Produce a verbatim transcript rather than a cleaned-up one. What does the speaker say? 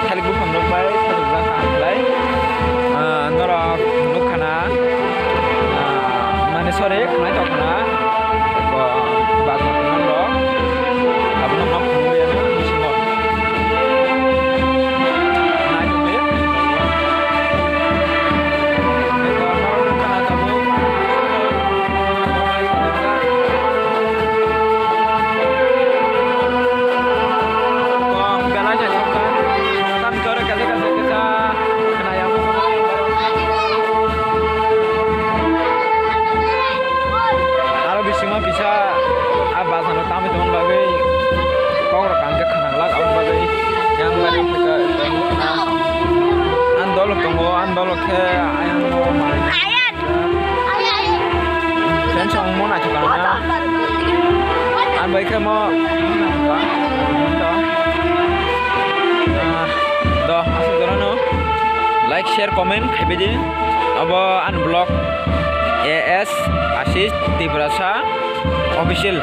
Thalik buphang rok bai sajokjak kaham khlai. Ah, norok nukha na, ah, mane, sorry, khwnai tongkha na. Eko bak rok. Abono ma phunukya na bisingo. Nai tongdi. Eko norok nukha na tabuk. Kok belai naithokha. Tam jora kaisa kaisa kisa khnaya. Aro bisingo kisa a bajano tamwi tongmani bagwi kokrok kaham khe khna glak, aboni bagwi yang bari khe ang dolok tongo, ang dolok khe ayang Fans ang mo naithok kana. Ang bai khe mo. Ah, do, asuk dorano. Like, share, comment khaibai di. Abo ani vlog A S Ashish Tiprasa official.